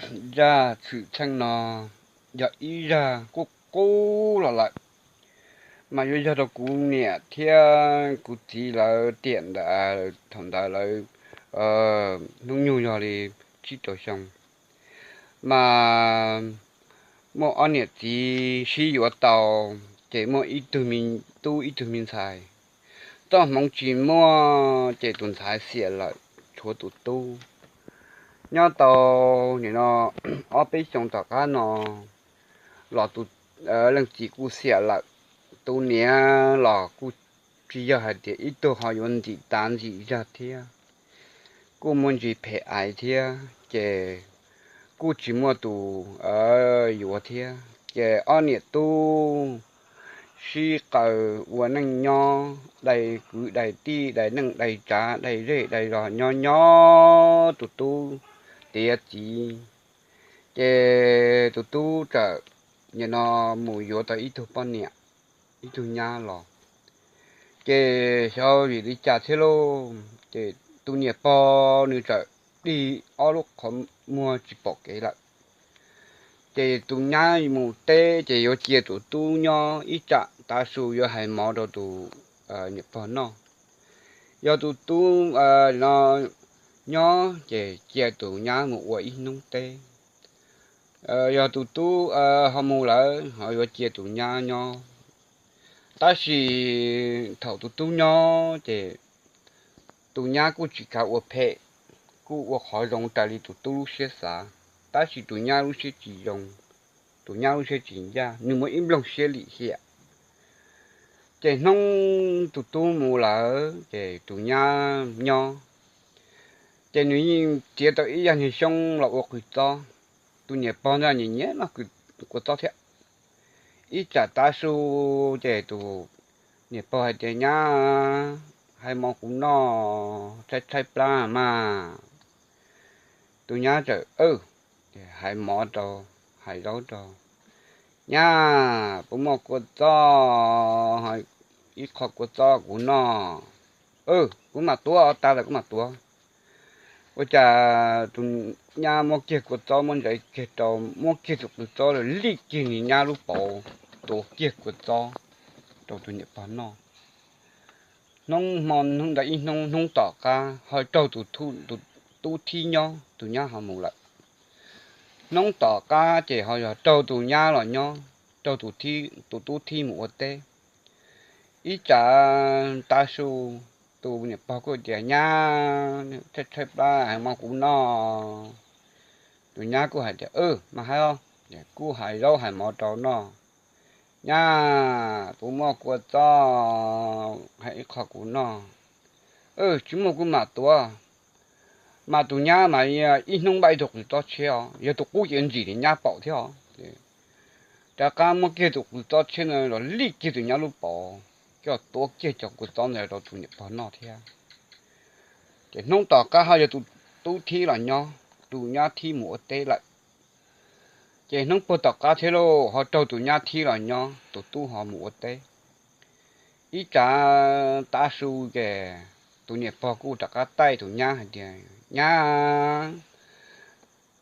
Zaj tshwm txheej no yog ib zaj qub qub los lawm, mas yuav yog rau kuv niam thiab kuv txiv lawv tiam ntawd, thaum ntawd lawv hnub nyoog yog li tsib rau xyoo, mas muaj ob niam txiv sib yuav tau, ces muaj ib tug me tub ib tug me ntxhais. Txoj hmoov tsis muaj ces tus ntxhais xiam lawm, tshuav tus tub. Nyob tau nim no ob peb xyoo tom qab no los tus leej txiv kuj xiam lawm, tus niam los kuj tsis yog hais tias ib tug ho yuav ntxim tas ntxim zag thiab, kuj muaj ntsis phem aiv thiab ces kuj tsis muaj tus yuav thiab. Ces ob niam tub sib qaws ua neej nyob dai kwv dai tij dai neej dai tsav dai zej dai zos nyob nyob tus tub tiav txiv. Ces tus tub txawm nim no mus yuav tau ib tug poj niam, ib tug nyab los. Ces xyov vim li cas thiab lauj, ces tus niam pog nws txawm dig ob lub qhov muag tsis pom kev lawm. Ces tus nyab mus teb ces yuav cia tus tub nyob ib tsam tav su yuav hais mov rau tus niam pog noj. Yog tus tub nyob ces cia tus nyab mus ua ib hnub teb. Yog tus tub ho mus lawm ho yuav cia tus nyab nyob. Tab sis thaum tus tub nyob ces tus nyab kuj tsis kav ua phem, kuj ua qhov zoo raws li tus tub lub siab xav, tab sis tus nyab lub siab tsis zoo, tus nyab lub siab tsis ncaj, nws muaj ib nplooj siab lim hiam. Ces hnub tus tub mus lawm ces tus nyab nyob, ces nws yeej txiav tau ib yam niag xyoob los ua qws txob. Tus niam pog ntawd nyiam nyiam noj kua txob thiab. Ib tsam tav su ces tus niam pog hais tias, Nyab, hais mov kuv noj, tshaib tshaib plab mas. Tus nyab txawm hais mov rau, hais zaub rau. Nyab, puas muaj kua txob, ib qho kua txob kuv noj? Kuv mam tuav, tag lawm kuv mam tuav. Ua cas tus nyab muab kiag kua txob, muab ntsaws kiag rau, muab kiag tus qws txob lawm lij kiag nws nyab lub paum, tuav kiag kua txob rau tus niam pog noj. Hnub hmo ntawd ib hnub, hnub tom qab ho raug tus tub thib nyob, tus nyab ho mus lawm. Hnub tom qab ces ho yog raug tus nyab los nyob, raug tus tub thib mus ua teb. Ib tsam tav su, tus niam pog kuj tias, Nyab, tshaib tshaib plab, hais mov kuv noj. Tus nyab kuj hais tias, Mas hais os. Kuj hais zaub hais mov rau noj. Nyab, puas muaj kua txob, hais ib qho kuv noj? Tsis muaj kuv mam tuav. Mas tus nyab mas ib hnub npaj ib tug qws txob tshiab os, yog tus qub ces ntsim nws nyab paum thiab os. Rov qab muab kiag tus qws txob tshiab ntawd los lij kiag tus nyab lub paum, coj tuav kiag cov kua txob ntawd rau tus niam pog noj thiab. Ces hnub tom qab ho yog tus tub thib los nyob, tus nyab thib mus ua teb lawm. Ces hnub puag tom qab thiab lauj, ho raug tus nyab thib los nyob, tus tub ho mus ua teb. Ib tsam tav su ces tus niam pog kuj rov qab taij tus nyab hais tias, Nyab,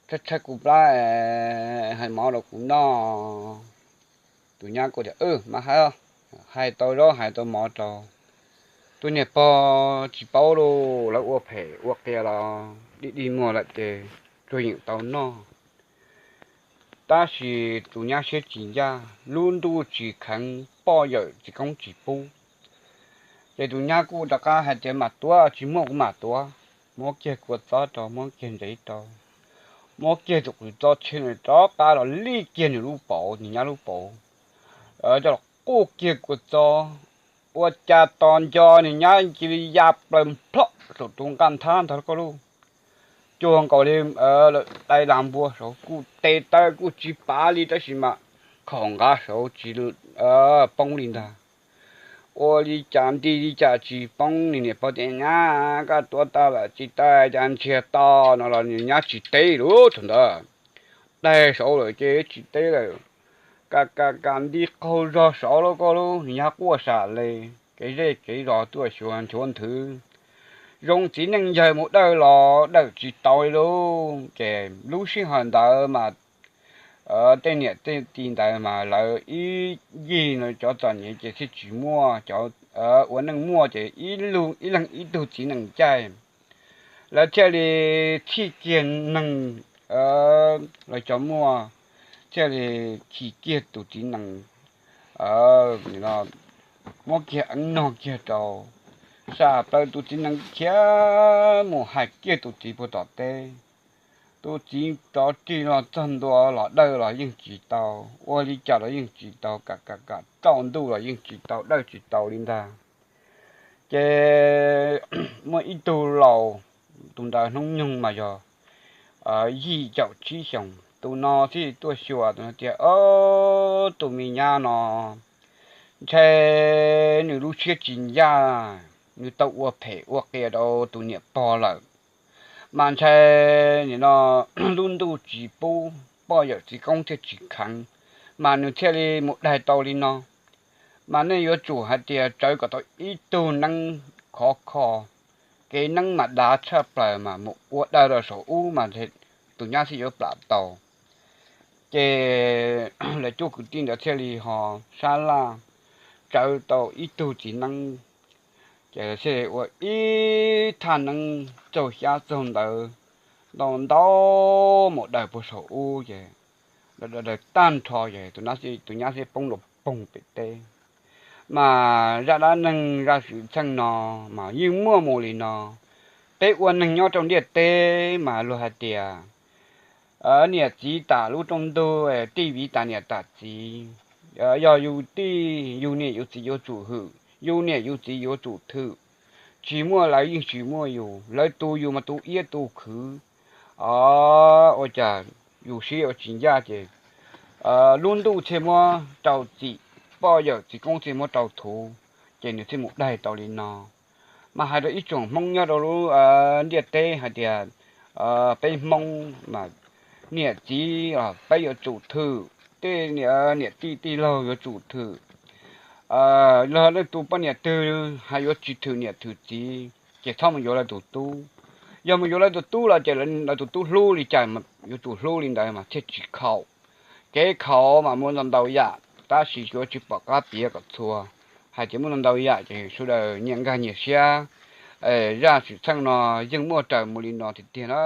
tshaib tshaib kuv plab, hais mov rau kuv noj. Tus nyab kuj tias, Mas hais, hais tau zaub hais tau mov rau. Tus niam pog tsis paub lauj, lawv ua phem ua qias los dig dig muag lawm ces tsuas yeem tau noj. Tab sis tus nyab siab tsis ncaj, lub ntuj tsis kheev, poj yawm tsis koob tsis pub. Ces tus nyab kuj rov qab hais tias, Mam tuav, tsis muaj kuv mam tuav. Muab kiag kua txob rau, muab kiag ntsev rau, muab kiag tus qws txob tshiab rov qab los lij kiag nws lub paum, nws nyab lub paum, coj los quj kiag kua txob. Ua cas tos nco nws nyab cia li ya plaws nplhob saum tus nqaj nthab ntag lauj. Cuag nkaus li dai las npua saud, kuj tes taw kuj tsis pav li tab sis mas khaum nqa saud tsis poob li ntag. Ua li cas nti li cas tsis poob, nws niam pog tias, Nyab, koj tuav tau lawm tsis tau, cas ntsiag to no los nws nyab tsis teb li thaum ntawd. Daig saud lawm ces tsis teb lawm. Ka ka ka nti qaug zog saud lauj, koj lauj, nws nyab quaj sam le, kev zej kev zos tuaj xyuas nchuav nthwv. zoo txiv neej yawg mus dawj los dawj tsis tau li lauj. Ces lub sij hawm ntawd mas tej niam tej txiv ntawd mas lawv ib yig no cov txom nyem ces thiaj tsis muaj, cov ua neej muaj ces ib leeg ib tug txiv nees caij. Lawv thiaj li txhij kiag neeg, lawv cov muaj thiaj li khi kiag tus txiv nees, muab kiag eeb nog kiag rau, xa plaws tus txiv nees khiav mus hais kiag tus txiv puag tom teb. Tus txiv rov rig los txog ntua los dawj los yeej tsis tau, ua li cas los yeej tsis tau, kam kam kam rauj ntuj los yeej tsis tau, dawj tsis tau li ntag. Ces muaj ib tug laus, tus ntawd hnub nyoog mas yog yim caum tsib xyoos, tus no thiaj tuaj xyuas tus no tias, Ob, tus me nyab no ntshe nws lub siab tsis ncaj, nws tau ua phem ua qias rau tus niam pog lawm, mas ntshe nim no lub ntuj tsis pub, poj yawm txiv koob thiaj tsis kheev, mas nws thiaj li mus daig tau li no. Mas nej yuav tsum hais tias tsawv kom tau ib tug neeb khov kho, kev neeb mas dav tshaj plaws mas mus ua dawj rau saum ub mas tus nyab thiaj yuav plam tau. Ces lawv cuab kwv tij ntawd thiaj li ho sab laj tsawv tau ib tug txiv neeb, ces thiaj li ua ib thaj neeb txaug xyab txaug ntawv ntau ntau mus daws puag saum ub ces daws daws tag nrho ces tus nyab thiaj poob rau poog pem teb. Mas zaj dab neeg zaj xwm txheej no mas yeej muaj mus li no. Peb ua neeg nyob rau ntiaj teb mas luag hais tias niam txiv tas lub rooj ntug, tij viv tas niam tas txiv. Yog yus tij yus niam yus txiv yuav tsum hwm, yus niam yus txiv yuav tsum thwm. Tsis muaj lawv yeej tsis muaj yus, lawv tu yus mas tu iab tu khwv. Ua cas yus siab ua tsis ncaj ces lub ntuj thiaj muab rau txim, poj yawm txiv koob thiaj muab rau thuv, ces nws thiaj mus daig tau li no. Mas hais rau ib tsoom Hmoob nyob rau lub ntiaj teb hais tias peb Hmoob mas niam txiv peb yuav tsum thwm, tej niam tij tij laug yuav tsum thwm. Los leej twg poj niam twg hais yuav tsis thwm niam thwm txiv ces txhob mus yuav lawv tus tub. Yog mus yuav lawv tus tub los ces lawv tus tub hlub li cas yuav tsum hlub li ntawd mas thiaj tsis khaum. Kev khaum mas muaj ntau ntau yam, tab sis yuav tsis pom qab piav kom txhua. Hais tias muaj ntau ntau yam ces sawv daws nyias nkag nyias siab. Zaj xwm txheej no yeej muaj raws mus li no tiag tiag na.